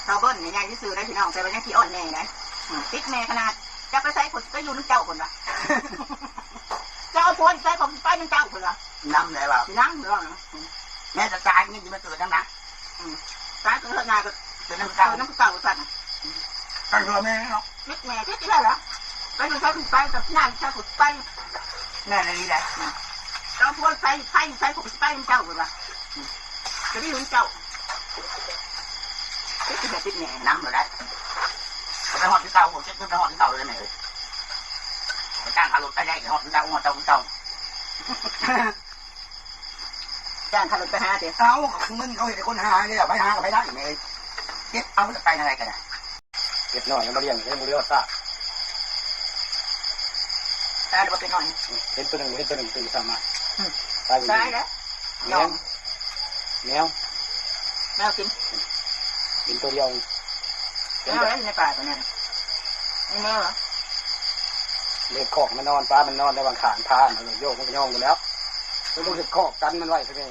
ຊາວເບິ່ນນີ້ໃຫຍ່ຊື່ໆໄດ໋ພີ່ນ້ອງ ແຕ່ວ່າຍັງຂີ້ອ້ອນແມ່ໄດ໋ ອືມ ຕິດແມ່ຂະໜາດ. ຈະໄປໃສ ຂ້ອຍຊິໄປຢູ່ນຳເຈົ້າ ເພິ່ນວ່າ ຈະເອົາຜົວໃສ່ ຂ້ອຍຊິໄປນຳເຈົ້າ ເພິ່ນວ່າ ນຳແຫຼະວ່າ ຊິນຳ ເພິ່ນວ່າ ອືມ ແມ່ຈະຕາຍ ຍັງຊິມາເກີດນຳນາ ອືມ ຕາຍກໍເກີດນາ ກໍເກີດນຳເກົ່າ ເກີດນຳເກົ່າ ວ່າຊັ້ນ ອືມ ກັນເພື່ອແມ່ເນາະ ຕິດແມ່ຕິດອີກແລ້ວລະ ໄປຢູ່ໃສກໍໄປ ກັບນາງໃສກໍໄປ ແມ່ນອີ່ຫຼີໄດ໋ ອືມ ເອົາຜົວໃສ່ ໃສ່ ໃສ່ ຂ້ອຍຊິໄປນຳເຈົ້າ ເພິ່ນວ່າ ອືມ ຈະໄປຢູ່ນຳເຈົ້າ ຕິດແມ່ ຕິດແມ່ ນຳໂລດໄດ໋ ໄປຮອດຄືເກົ່າ ເກັບເງິນໄປຮອດຄືເກົ່າເລີຍແມ່ເອີຍ ໄປຈ້າງເອົາລົດໄປໄດ້ ຮອດຄືເກົ່າ ຮອດເກົ່າຄືເກົ່າ ຈ້າງເຂົາລົດໄປຫາຕິ ເອົາ ເງິນເຂົາເຮັດໃຫ້ຄົນຫາແລ້ວ ໄປຫາກໍໄປໄດ້ແມ່ເອີຍ ເກັບເອົາຈະໄປທາງໃດກໍໄດ້ ເກັບນ້ອຍມາລ້ຽງ ຍັງບໍ່ເຫຼືອຊາກ ຕາຍແລ້ວບໍ່ເປັນນ້ອຍ ເຫັນຕົວໜຶ່ງ ເຫັນຕົວໜຶ່ງຕື່ນຂຶ້ນມາ ອືມ ຕາຍ ຕາຍແລ້ວ ແມວ ແມວ ແມວກິນ ກິນຕົວດຽວ ແມວໃນປ່າຕົວນັ້ນ ມີແມວເຫລໍ? ເຮັດຄອກມັນນອນ ປາມັນນອນໃນຫວ່າງຂ້າງທາງ ໂຍກມັນກໍຍ່ອງໄປແລ້ວ ມັນຕ້ອງເຮັດຄອກກັນມັນໄວ້ ຄືແມ່